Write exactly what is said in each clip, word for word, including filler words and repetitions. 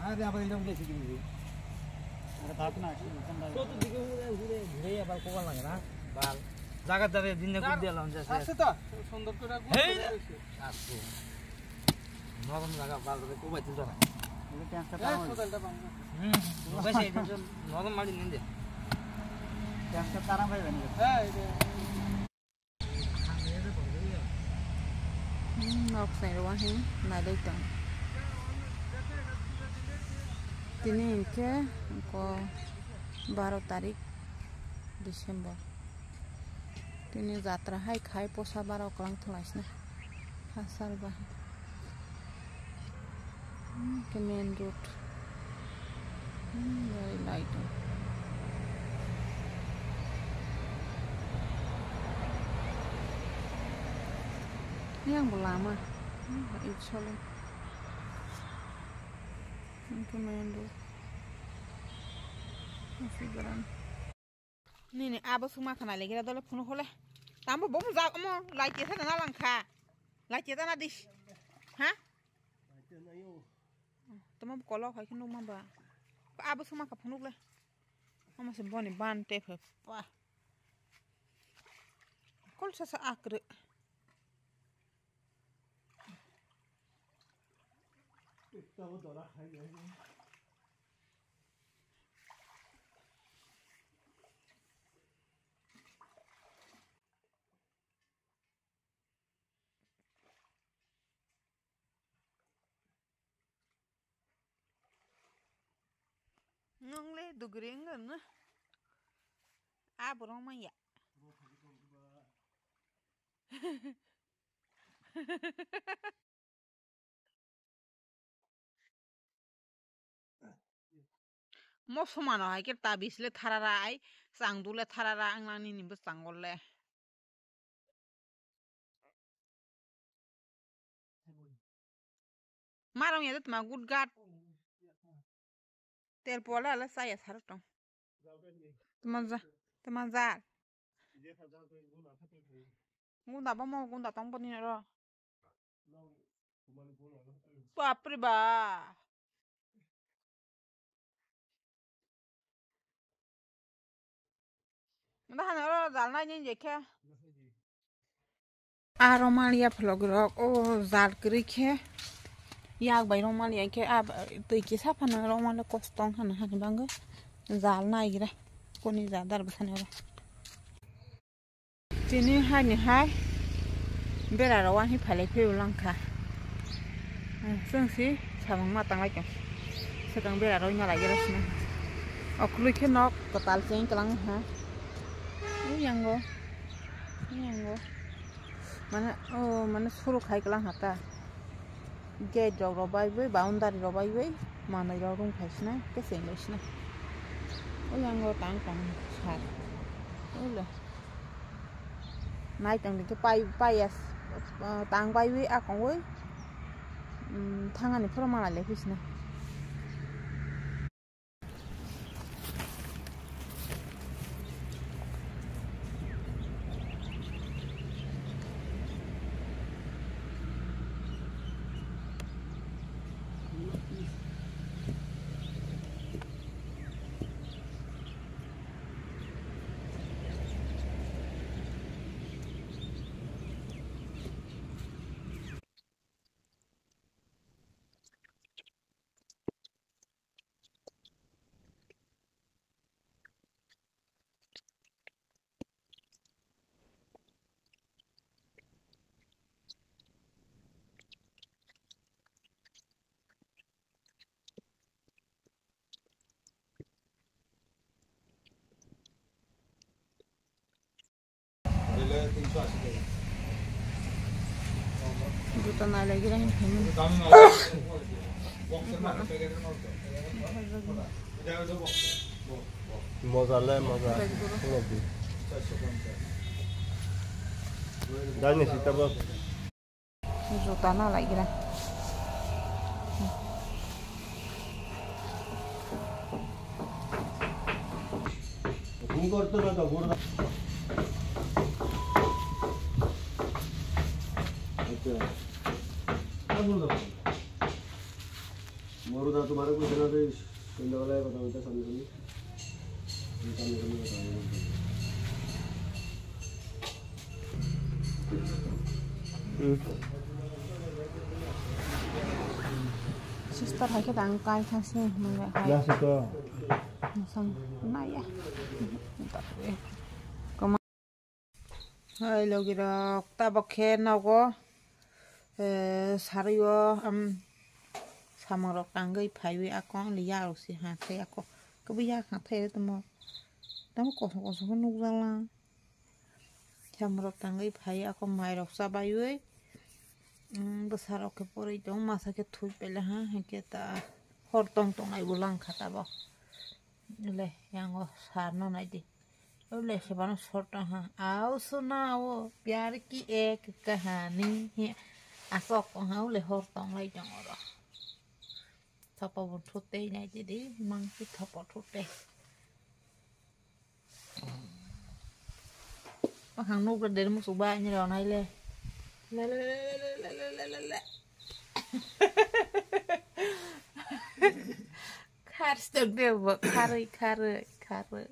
আরে আবার এরকম দেখি তুমি। আরে বাপ না, কি এরকম ভাই? চতুর্দিকে ঘুরে ঘুরে ঘুরে আবার কোবাল লাগে না? বাল। জায়গা জায়গায় দিনে ঘুরে দিলাম যে আছে তো, সুন্দর করে ঘুরে হেই! ঘুরে রয়েছে। আসো। নরম জায়গা, বাল রে, কোবাই তুলতে না। এই কোদালটা ভাঙবে। হুম, কোবাই সেই নরম মাটি নিন দে। Tension তারা ভাই বানিয়ে। হ্যাঁ, এই যে। Hmm, nok sai rw wahi nai dai tong. Tini hinkhe ko baro tarik December. Tini jatra hai khai posa bara oklang thwlaisna. Hasal ba. Hmm, ke main road. Hmm, gari light. Yang bo lama. Hmm, it sole. Yang ke main road. Masih jalan. Nini abo suma khana legira dole phunu hole. Tambo bomu ja omo lai kesa na lang kha. Lai kesa na dis. Ha? Tamo kolo khai khunu ma ba. Abo suma kha phunu le. Omo se boni ban te phe pa. Kol sa sa akre. Nwng le dugri wngkha na? A borok manya. Mo somano hai khe tabis le tharara ai, changdu le tharara, ang nang nini bwskango le. Marong ya tma gut gat. Ter pola la saya sar tong. Tma ja, tma ja. Gunda ba mo gunda tong boni ro. Bapre ba. Mada hano ro jal nai ni je khe. Aro maliya vlog rok o jal kwrwi khe yak bai rok maliya khe a twi kisa phano rok maliya kosto wng hano hani bangwi jal naigra koni jadar bwsani oro. Tini hai ni hai bera rok wani phalai phai ulang kha. Chwng si samung ma tanglai tong. Swkang bera rok ma lai gra sini. Oklui khe nok kwtal cheng kwlang ha. Uyango. Uyango. Mane o mane suru khai kwlang ha ta. Gate rok rw baiwi, boundary rw baiwi, manwi rok rung phai sinai, khe cheng lai sinai. Uyango tang tang sar. Ulo. Nai tong dikhe pai, pai as, ah, tang baiwi akongwi, um, thangani phoro manai lai phi sinai. Juta nai lagi dah ini. Moza le moza. Dani sita bak. Juta na lagi na. Moru da, tumhare kuch dena de, sundar wala hai bata, ulta samne samne. Ulta samne samne bata. Sister hai khe tang kai thang sini mangga hai. Last to. Sang naya. Hai logirok, tabok khe nogo, eh, sarwi-o, am, samungrok tangwi phaiwi ako wng liya rok se ha thai ako. Kwbwi ya kha thai tamo. Tamo kosom kosom khe nukjala. Samungrok tangwi phai ako mairok chabaiwi, mm, bwsarok khe porwi tong masa khe thwi paila ha, hinkhe ta hor tong tong ai bo lang kha tabok. Le, yango sar no nai di. O le, se bano sor tong ha. Ao suna o, pyar ki ek kahani. He, asok tong ha, o le hor tong lai tong oro. Thopo bo thute nai di di, mang ki thopo thute. Pakhang nuk der musuk ba ni ro nai le. Le, le, le. Khar stok de bo, kharwi, kharwi, kharwi.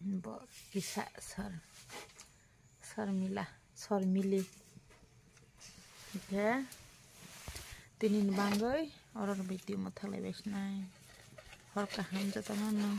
Bo kisa sar, sarmila, sarmili. Khe tini ni bangwi oro video mwthak lai bai sinai. Hor kaham joto no.